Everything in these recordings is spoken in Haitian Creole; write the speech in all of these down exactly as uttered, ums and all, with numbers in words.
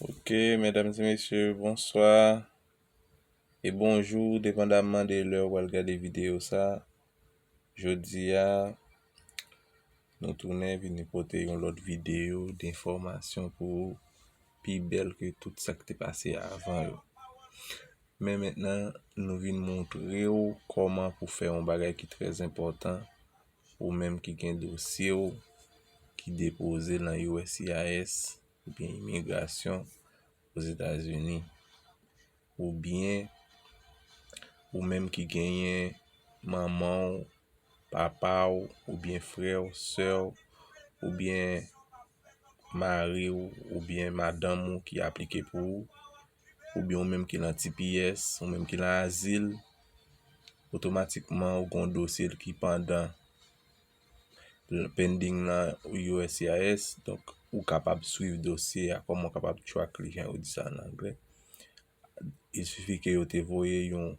Ok, medam e mesye, bonswa e bonjou, depandamman de lè w pral gade videyo sa. Jodi a, nou tounen vini pote yon lòt videyo de enfòmasyon pou ou, pi bèl ke tout sa k te pase avan yo. Men mentnan, nou vin montre w kòman pou fè yon bagay ki trè enpòtan, ou menm ki gen dosye w ki depoze nan U S C I S oubyen imigrasyon Ozetazini, oubyen ou menm ki genyen manman w, papa w, oubyen frè w, sè w, oubyen mari w, oubyen madanm ou ki aplike pou ou, oubyen ou menm ki nan T P S, ou menm ki nan azil, otomatikman ou gen yon dosye ki pandan pending nan U S C I S, donk ou kapab swiv dosye a, kòman w kapab track li, jan yo di sa an anglè. Il suffit ke yo te voye yon,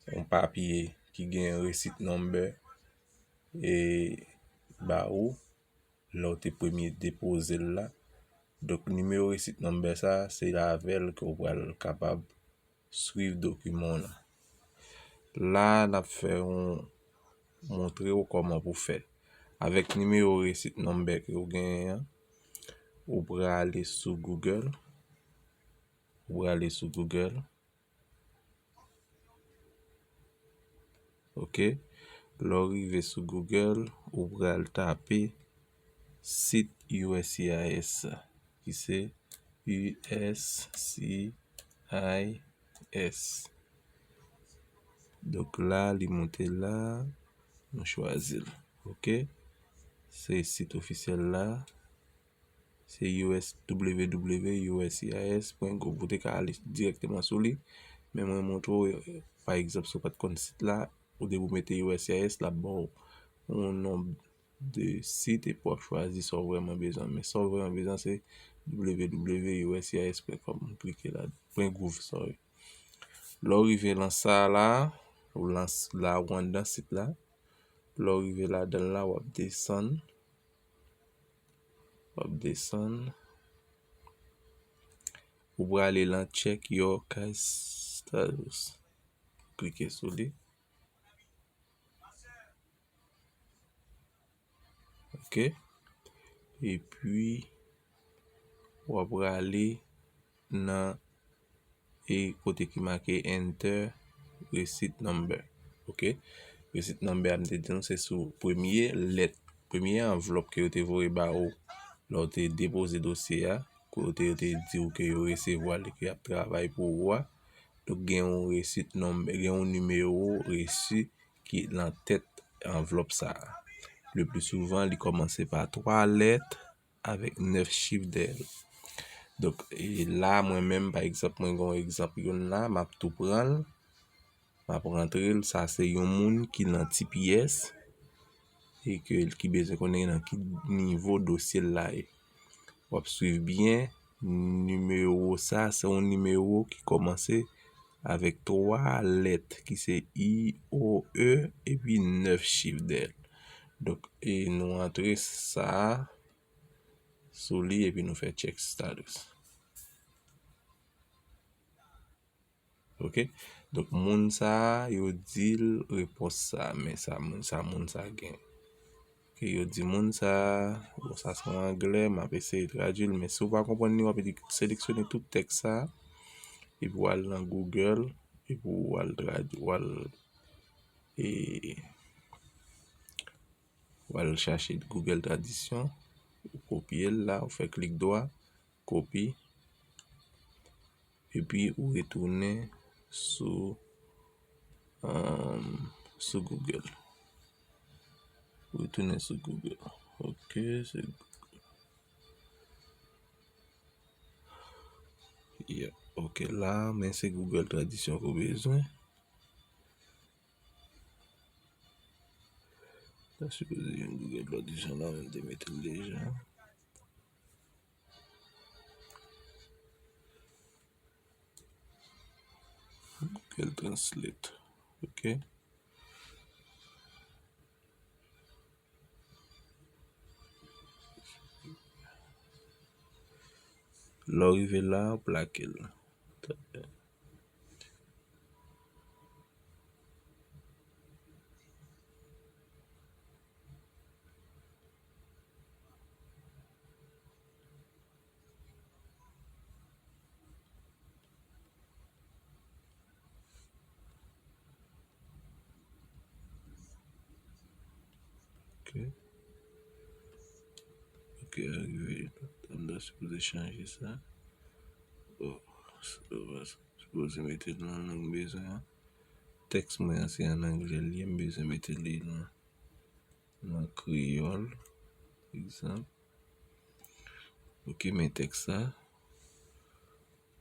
yon papye ki gen receipt number e ba ou lè w te premye depoze l la. Donk, nimewo receipt number sa, se avè l ke w pral kapab swiv dokiman w lan. La, n ap fè yon, montre w kòman pou fè. Avèk nimewo receipt number ke w genyen an, ou prale sou Google. Ou prale sou Google. Ok. Lè w rive sou Google, ou pral tape sit U S C I S, ki se U S C I S. Donk la, li moute la, nou chwazi l. Ok. Se sit ofisyèl la. Se U S, W W W U S C I S pwen gov. Ou te ka ale dirèkteman sou li. Men mwen montre w, pa egzanp, si w pa t konn sit la, ou depi w mete U S C I S, l ap ba w yon nonb de sit epi w ap chwazi sa w vrèman bezwen. Men sa w vrèman bezwen, se W W W U S C I S pwen com. Ou klike la, pwen gov, sorry. Lè w rive lan sa la, ou lan s-, la ou anndan sit la. Lè w rive ladan l la, w ap desann. W ap desann. Ou prale lan check your case status. Klike sou li. Ok. Epi, w ap prale nan e kote ki make enter receipt number. Ok. Receipt number a, m te di nou, se sou premye lèt, premye anvlòp ke yo te voye ba ou lè w te depoze dosye a, kote yo te di w ke yo resevwa l e ke y ap travay pou ou a. Donk, gen yon receipt number, gen yon nimewo resi ki nan tèt anvlòp sa a. Le pli souvan, li kòmanse pa twa lèt avèk nèf chif dèyè l. Donk, e la, mwen menm, pa egzanp, mwen gen yon egzanp, youn la, m ap tou pran l, m ap rantre l. Sa se yon moun ki nan T P S e ke, ki bezwen konnen nan ki nivo dosye l la ye. W ap swiv byen, nimewo sa, se yon nimewo ki kòmanse avèk twa lèt, ki se I O E, epi nèf chif dèyè l. Donk, e nou antre sa sou li, epi nou fè check status. Ok. Donk, moun sa a, yo di l repons sa, men sa moun sa, moun sa gen. Ok, yo di moun sa a, bon, sa se an anglè, m ap eseye tradui l, men si w pa konprann li, w ap di seleksyone tout tèks sa a, epi w al nan Google, epi w al trad-, w al, e, w al chache Google Tradisyon, ou kopye l la, ou fè klik dwa, kopi, epi ou retounen sou, um, sou Google. Ou retounen sou Google. Ok, se Google. Yeah. Ok, la, men se Google Tradisyon ke w bezwen. Sa sipoze yon Google Tradisyon la, men m te mete l deja. Google Translate. Ok. Lè w rive la, w plake l. Ok. Ok, arive. Ann ta sipoze chanje sa. Bon, sa va, sipoze mete l nan lang m bezwen an. Tèks mwen an se an anglè l ye, m bezwen mete li nan, nan kreyòl, egzanp. Ok, men tèks sa.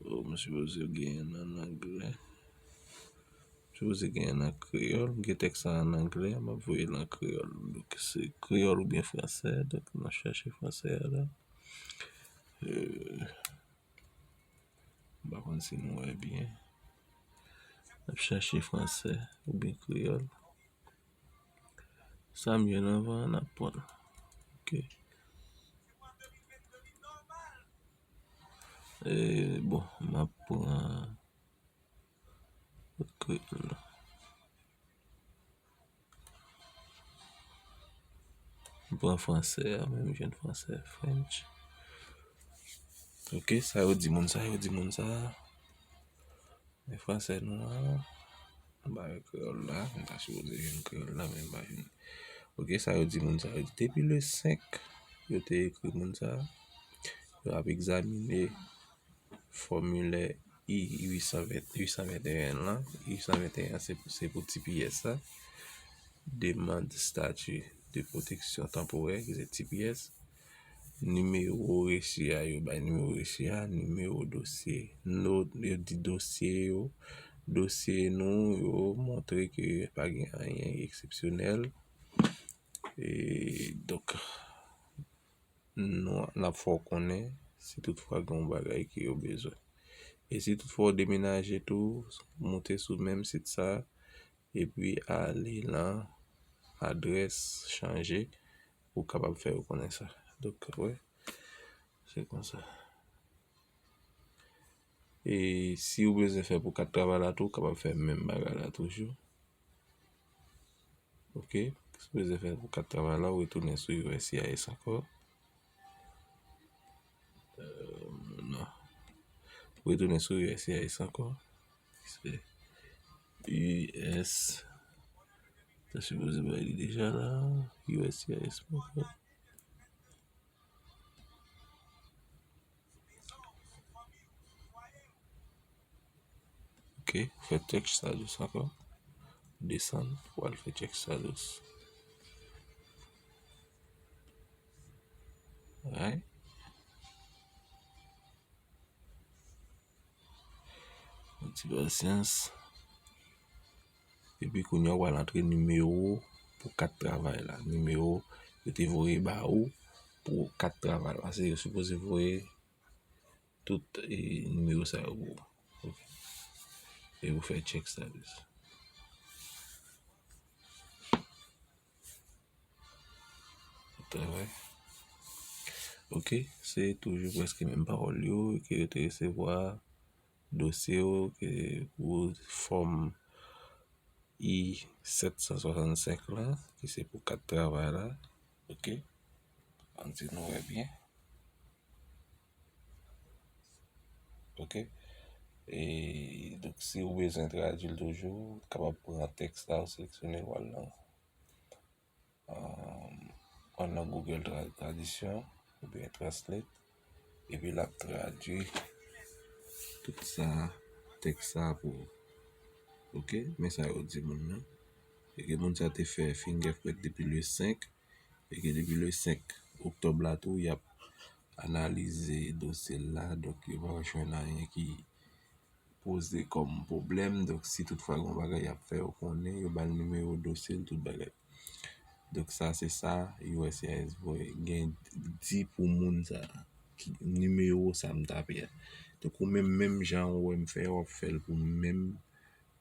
Oh, m sipoze genyen l an anglè. M sipoze genyen l an kreyòl. M gen tèks sa an anglè, m ap voye l an kreyòl. Donk, se kreyòl oubyen fransè. Donk, m ap chache fransè a la. Euh, m pa konn si nou wè byen. M ap chache fransè oubyen kreyòl. Sa m jwenn anvan an, n ap pran l. Ok. E, bon, m ap pran kreyòl la. M pran fransè a, men m jwenn fransè, French. Ok, sa yo di moun sa, yo di moun sa. Men fransè nou an, m pa wè kreyòl la, m ta sipoze jwenn kreyòl la, men m pa jwenn. Ok, sa yo di moun sa yo di, depi le senk, yo te ekri moun sa, yo ap egzamine fòmilè I uit san ven, uit san venteyen lan. Uit san venteyen se, se pou T P S la. Demande statut de protection temporaire, ki se T P S. Nimewo resi a, yo bay nimewo resi a, nimewo dosye. No, yo di dosye yo, dosye nou, yo montre ke pa gen anyen eksepsyonèl. E, donk, nou, n ap fè w konnen si toutfwa gen yon bagay ke yo bezwen. E si toutfwa w demenaje tou, moute sou menm sit sa, epi ale nan adrès chanje, ou kapab fè yo konnen sa. Donk, wè, se konsa. E si w bezwen fè pou kat travay la tou, ou kapab fè menm bagay la toujou. Ok, si w bezwen fè pou kat travay la, ou retounen sou U S C I S ankò. Euh, non. Ou retounen sou U S C I S ankò. Se U S. Sa sipoze bay li deja la. U S C I S. Ok, fè check status ankò. Desann, w al fè check status. Alright. Yon ti pasyans. Epi kounye a, w al antre nimewo pou kat travay la. Nimewo yo te voye ba ou pou kat travay la. Paske yo sipoze voye tout, e, nimewo sa yo pou ou. Ok. E ou fè check status. Travay. Ok, se toujou prèske menm pawòl yo, ke yo te resevwa dosye yo, ke pou fòm I sèt san swasannsenk la, ki se pou kat travay la. Ok. Ann di nou wè byen. Ok. E, donk, si w bezwen tradui l toujou, ou kapab pran tèks la, ou seleksyone l, w al nan, um, w al nan Google Tra-, Tradisyon, oubyen Translate, epi l ap tradui tout sa, tèks sa pou ou. Ok, men sa yo di moun nan. E ke moun sa te fè fingerprint depi le senk, e ke depi le senk oktòb la tou, y ap analize dosye l la, donk yo pa jwenn anyen ki poze kòm pwoblèm. Donk, si toutfwa gen yon bagay y ap fè yo konnen, yo ba l nimewo dosye l, tout bagay. Donk, sa se sa U S C I S voye. Gen di pou moun sa, ki, nimewo sa m tape a. Donk, ou menm, menm jan ou wè m fè, w ap fè l pou menm,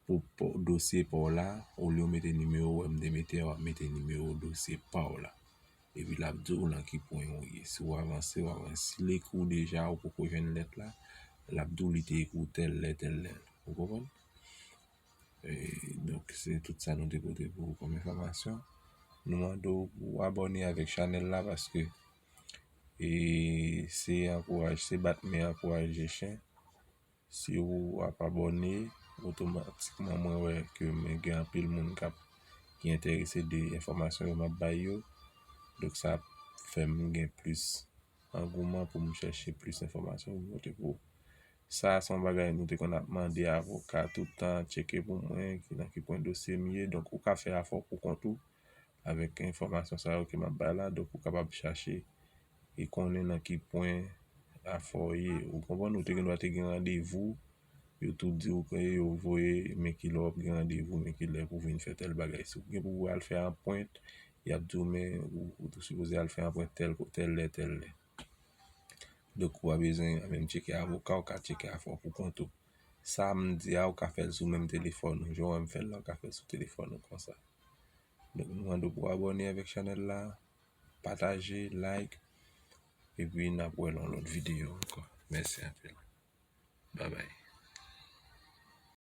pou, pou dosye pa w la, olye w mete nimewo w wè m te mete a, w ap mete nimewo dosye pa w la. epi l ap di w nan ki pwen ou ye. Si w avanse, w avanse. Si l ekri w deja, ou poko jwenn lèt la, l ap di w li te ekri w tèl lè, tèl lè. Ou konprann? E, donk, se tout sa nou te pote pou ou kòm enfòmasyon. Nou mande w pou w abòne avèk chanèl la paske e, se ankouraj, se bat men ankouraje chen. Si w ap abòne, otomatikman mwen wè ke mwen gen anpil moun k ap, ki enterese de enfòmasyon yo m ap bay yo. Donk sa ap fè m gen plis angouman pou m chèche plis enfòmasyon pou pote pou ou. Sa a se yon bagay nou te konn ap mande avoka tout tan, tcheke pou mwen, ki nan ki pwen dosye m ye. Donk ou ka fè afè w pou kont ou avèk enfòmasyon sa yo ke m ap bay la. Donk ou kapab chache e konnen nan ki pwen afè w ye. Ou konprann? Ou te gen dwa te gen randevou, yo tou di w ke yo voye, men ki lè w ap gen randevou, men ki lè pou vin fè tèl bagay. Si w gen pou w al fè anprent, y ap di w men ou, ou tou sipoze al fè anprent tèl, tèl lè, tèl lè. Donk ou pa bezwen menm tcheke avoka, ou ka tcheke afè w pou kont ou. Sa m di a, ou ka fè l sou menm telefòn ou. Jan w wè m fè l la, ou ka fè l sou telefòn ou konsa. Donk nou mande w pou abòne avèk chanèl la, pataje, like, epi n ap wè l yon lòt videyo ankò. Mèsi anpil. Babay.